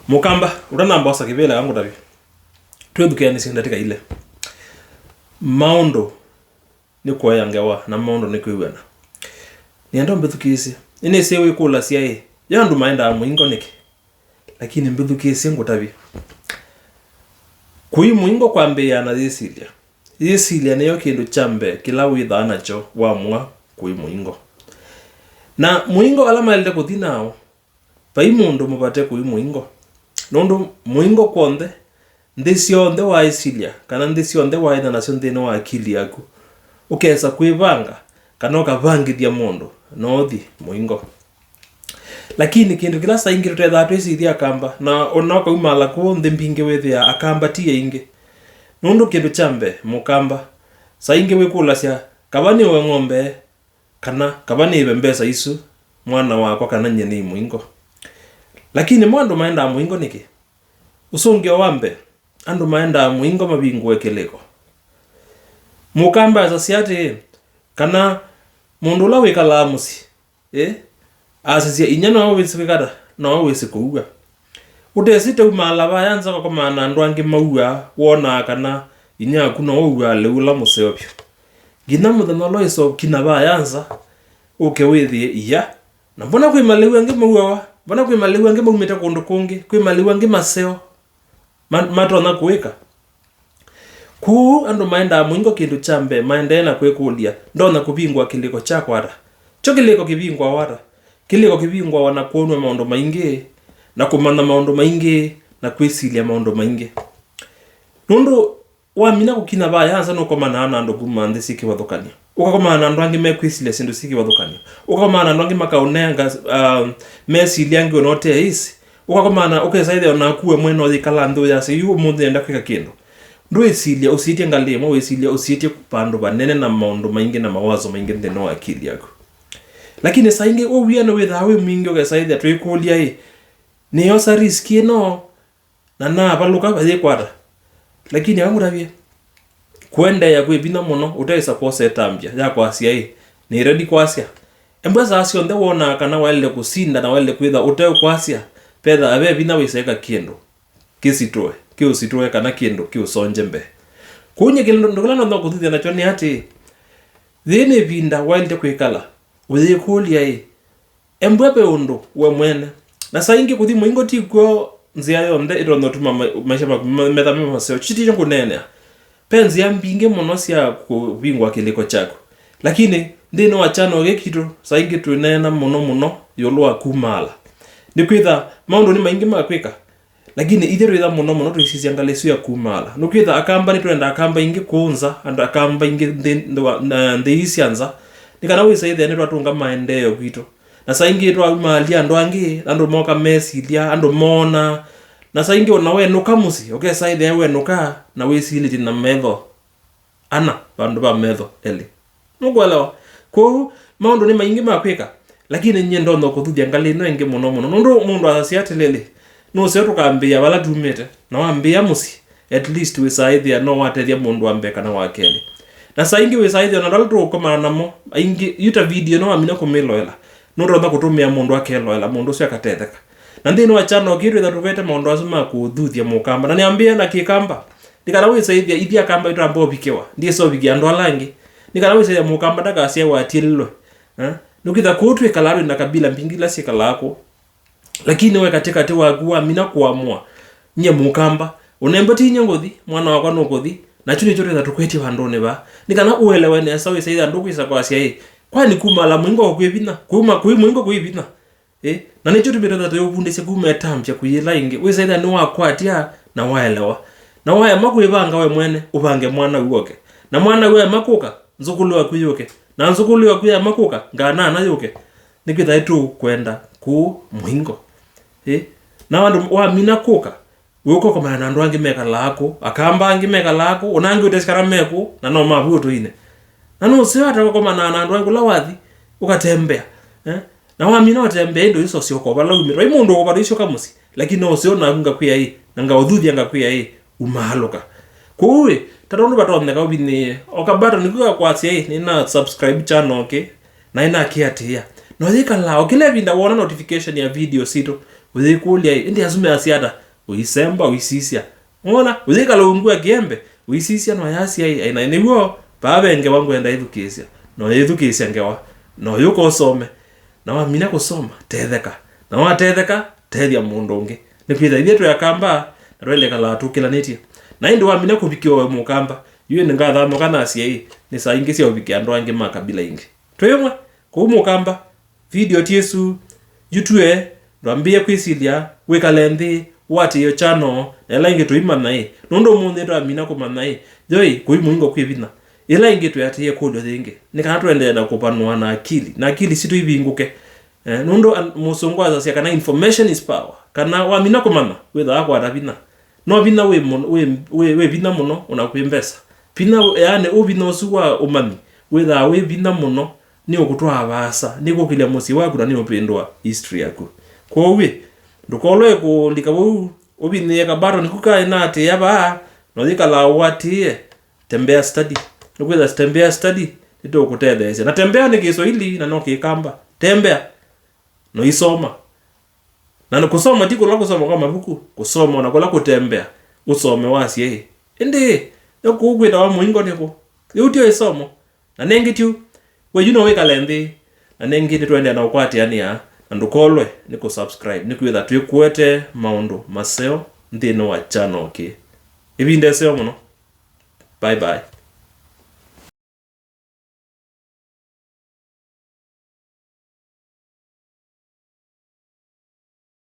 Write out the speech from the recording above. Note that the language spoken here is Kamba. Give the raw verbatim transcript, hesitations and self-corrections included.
Mũkamba, ũtanamba osa kĩvĩla, ngũtavye. Twĩthukĩanĩsye ndatĩka ilĩ. Maũndũ nĩ kũea ngewa, na maũndũ nĩ kwĩw'ana. Nĩenda ũmbĩthukĩĩsye. Nĩnĩsĩ wĩkũlasya ĩ, yo andũ maendaa mũingo nĩkĩ? Lakini mbĩthukĩĩsye ngũtavye. Kũi mũingo kwambĩĩaa na yĩsilya. Yĩsilya nĩyo kĩndũ kya mbee kĩla wĩthaa nakyo wamũa kũi mũingo. Na mũingo ala maĩlĩte kũthi nao, vai mũndũ mũvate kũi mũingo. Nũndũ mũingo kw'onthe, nthĩ syonthe waĩsilya, kana nthĩ syonthe waĩtha nasyo nthĩnĩ wa akili yaku, ũkesa kwĩvanga, kana ũkavangĩthya mũndũ, no ũthi mũingo. Lakini kĩndũ kĩla saa ingĩ tũtethaa twĩsĩthya Akamba, na ona ũkaumaala kũũ nthĩ mbingĩ wĩthĩaa Akamba ti aingĩ. Nũndũ kĩndũ kya mbee, Mũkamba, saa ingĩ wĩkũlasya, kava nĩũe ng'ombe, kana kava nĩĩve mbesa isu mwana wakwa kana nyie nĩ mũingo. Lakini mo andũ maendaa mũingo nĩkĩ? Ũsũngĩo wa mbee, andũ maendaa mũingo mavingũe kĩlĩko. Mũkamba asasya atĩĩ, kana mũndũ ũla wĩkalaa mũsyĩ, ĩ, asisya inyia nowe wĩsĩ kwĩka ata, nowe wĩsĩ kũua. Ũtesĩ teumaala vaya nza ũkakomana na andũ angĩ mauaa, wonaa kana inyia waku nowe ũuaa lĩu ũla mũseo vyũ. Nginya mũthenya ũla wĩsa ũkina vaya nza, ũke wĩthĩe ia. Na mbona kwĩ malĩu angĩ mauawa? Mbona kwĩ malĩu angĩ maumĩte kũndũ kũngĩ? Kwĩ malĩu angĩ maseo ma-, matonya kũĩka? Kwoou andũ maendaa mũingo kĩndũ kya mbee maendee na kwĩkũlya, ndonya kũvingũa kĩlĩko kyakwa ata? Kyo kĩlĩko kĩvingũawa ata? Kĩlĩko kĩvingũawa na kwonw'a maũndũ maingĩ, na kũmanya maũndũ maingĩ, na kwĩsilya maũndũ maingĩ. Nũndũ wamina kũkinya vaya nza nũkomanaa na andũ kuma nthĩ syĩ kĩvathũkany'o. Ũkakomana na andũ angĩ mekwĩsilya syĩndũ syĩ kĩvathũkany'o. Ũkakomana na andũ angĩ makaũnenga, uh, mesilya angĩ ona ũteĩsĩ. Ũkakomana, ũkesa ĩthĩa onaku we mwene ũyĩkala nthĩ ũyasya, "Yu ũmũnthĩ nĩenda kwĩka kĩndũ." Ndwĩsilya ũsĩtye ngalĩ ĩmwe, wĩsilya ũsĩtye vandũ vanene na maũndũ maingĩ na mawazo maingĩ nthĩnĩ wa akili yaku. Lakini saa ingĩ ũwia nĩwĩthaa wĩ mwingĩ, ũkesa ĩthĩa twĩkũlya-ĩ, "Nĩyosa risk ĩno na navalũka vayĩkwata?" Lakini aka ngũtavye, kũendeea kwĩ vinya mũno ũteĩsa kwosa ĩtambya ya kwasya-ĩ, nĩ ready kwasya. Embwa saa syonthe wonaa kana waĩlile kũsinda na waĩlile kwĩtha ũteũkwasya, vethaa ve vinya wĩsa ĩka kĩndũ kĩsitũe, kĩũsitũe kana kĩndũ kĩũsongye mbee. Kwoou nyie kĩndũ kĩla ndonya kũthuthya nakyo nĩ atĩĩ, yĩĩ nĩ ĩvinda waĩlĩte kwĩkala ũyĩkũlya-ĩ, embwa ve ũndũ we mwene. Na saa ingĩ kũthi mũingo ti kw'o nzĩa yonthe ĩtonya ũtuma ma-, maisha maku ma-, metha me maseo. Kyu tikyo ngũneenea. Ve nzĩa mbingĩ mũno sya kũvingũa kĩlĩko kyaku. Lakini nthĩnĩ wa kyano gĩkĩ kitũ, saa ingĩ twĩneena mũno mũno ĩũlũ wa kumaala. Nĩkwĩtha maũndũ nĩ maingĩ ma kwĩka, lakini ithyĩ twĩtha mũno mũno tũisisya ngalĩ isu ya kumaala. Nĩkwĩtha Akamba nĩtwenda Akamba ingĩ kũũ nza, andũ Akamba ingĩ nthĩ, nthĩ wa, na, nthĩ ii sya nza, nĩ kana wĩsa ĩthĩa nĩtwatũnga maendeeo kwitũ. Na saa ingĩ twaumalya andũ angĩ, andũ moka mesilya, andũ moona. Na saa ingĩ ona wenũka mũsyĩ, ũkesa ĩthĩa wenũka na wĩsilĩtye na metho ana vandũ va metho elĩ. Nũkũelewa? Kwoou, maũndũ nĩ maingĩ ma kwĩka, lakini nyie ndonya kũthuthya ngalĩ ĩno ĩngĩ mũno mũno. Nũndũ mũndũ asasya atĩlĩlĩ, nũseo tũkambĩĩa vala tumĩte, na wambĩĩa mũsyĩ, at least wĩsaa ĩthĩa no watethya mũndũ wa mbee kana wa kelĩ. Na saa ingĩ wĩsaa ĩthĩa ona andũ ala tũũkomana namo, aingĩ, yu ta video ĩno wamina kũmĩloela, nũtonya kũtũmĩa mũndũ akeloela, mũndũ ũsu akatetheka. Na nthĩnĩ wa kyano kĩĩ twĩtha tũvete maũndũ asu ma kũthuthya Mũkamba. Na nĩambĩĩa na Kĩkamba, nĩ kana wĩsa ĩthĩa ithyĩ Akamba ĩtamba ũvikĩwa, ndyĩsa ũvikĩa andũ ala angĩ. Nĩ kana wĩsa ĩthĩa Mũkamba ndakasyaĩwe atiĩlĩlwe. Eh? Nĩkwĩtha kũu twĩkalaa twĩ na kabila mbingĩ ila syĩkalaa kũu. Lakini we katĩkatĩ waku wamina kũamũa, nyie Mũkamba, ũnembwa ti nyie ngũthi, mwana wakwa nũkũthi, na kyu nĩkyo twĩtha tũkwĩtye vandũnĩ vaa. Nĩ kana ũelewe nesa wĩsa ĩthĩa ndũkwĩsa kwasya ĩ, kwani kumaala mũingo kwĩ vinya? Kuma, kũi mũingo kwĩ vinya? Ĩ, na nĩkyo tũmĩtwe twĩũvundĩsya kuma ĩtambya kũyĩla ĩngĩ. Wĩsa ĩthĩa nĩwakwatya na waelewa. Na waema kwĩvanga we mwene, ũvange mwana ũu oke. Na mwana ũu aema kũka, nzũkũlũ yaku yũke. Na nzũkũlũ yaku yaema kũka, nganana yũke. Nĩkwĩtha ĩtũkwenda kũũ mũingo. Ĩ, na andũ wamina kũka, wĩũka ũkomana na andũ angĩ mekalaa kũ, Akamba angĩ mekalaa kũ, ona angĩ ũtesĩ kana me kũ, na no mavu ũtũine. Na nũseo ata ũkomana na andũ angĩ ũla wathi, ũkatembea, eh? Na wamina ũtembea, ĩndĩ ũisosya ũko vala umĩte. Vai mũndũ ũkũvata ũisyoka mũsyĩ, lakini no ũseo naku ngakwĩa ĩ, na ngaũthuthya ngakwĩa ĩ, umaalũka. Kwoou ĩ, ta tondũ vatonyeka ũvinyĩĩe, o kabata nĩkw'o gakwasya ĩ, nĩna subscribe channel kĩ, na ĩnakĩatĩĩa. Na ũyĩkalaa, o kĩla ĩvinda woona notification ya video sitũ, Ũyĩkũlya-ĩ, "Ĩndĩ asu measya ata?" Ũisemba, ũisisya. Wona? Ũyĩkala ungu wa kĩembe, ũisisya no yasya-ĩ, "Ai, na nĩw'o, vaa ve ngewa ngwenda ĩthukĩĩsya." No yĩthukĩĩsya ngewa. No yũka ũsome. Na wamina kũsoma, tetheka. Na watetheka, tethya mũndũ ũngĩ. Nĩkwĩtha ithyĩ twĩ Akamba, na twaĩle ĩkalaa tũkĩlanĩtye. Na ĩndĩ wamina kũvikĩwa wĩ Mũkamba, yu ĩndĩ ngathanũka nasye-ĩ, nĩ saa ingĩ sya ũvikĩa andũ angĩ ma kabila ingĩ. Twĩ ũmwe, kũu Mũkamba, video ti ĩsu, yu tue, ndwambĩĩe kwĩsilya, wĩkale nthĩ, ũatĩĩe channel, na ĩla ĩngĩ tũimanya-ĩ, nũndũ ũmũnthĩ twamina kũmanya-ĩ, yo-ĩ, kũi mũingo kwĩ vinya. Ĩla ĩngĩ twĩatĩĩe kũlyo yĩngĩ, nĩ kana tũendee na kũvanũa na akili, na akili sitũ ivingũke. Eh, nũndũ an-, mũsũngũ asasya kana information is power, kana wamina kũmanya, wĩthaa kwata vinya. No vinya wĩ mũno, wĩ, wĩ, wĩ vinya mũno, ona kwĩ mbesa. Vinya, yaani, ũ vinya ũsu wa ũmanyi, wĩthaa wĩ vinya mũno, nĩ ũkũtwaa vaasa, nĩ kũkĩlya mũsyĩ waku, na nĩ ũvĩndũa history yaku. Kwoou-ĩ, ndũkolwe kũlika vau, ũvinyĩĩe ka button ku kaĩ na atĩĩa vaa, na ũyĩkalaa ũatĩĩe, Tembea Study. Nĩkwĩtha Tembea Study nĩtũkũtetheesya. Na tembea nĩ Kĩswahili na no Kĩkamba. Tembea. No isoma. Na nĩ kũsoma ti kũla kũsoma kwa mavuku, kũsoma ona kũla kũtembea. Ũsome wasye-ĩ, "Ĩndĩ, yo kũu kwĩtawa mũingo nĩkũ?" Yĩu tyo ĩsomo. Na nengĩ tyu, we yu no wĩkale nthĩ. Na nengĩ nĩtũendea na ũkwatĩanĩa, na ndũkolwe nĩ kũsubscribe, nĩkwĩtha twĩkũete maũndũ maseo nthĩnĩ wa channel kĩ. Ĩvinda ĩseo mũno. Bye bye.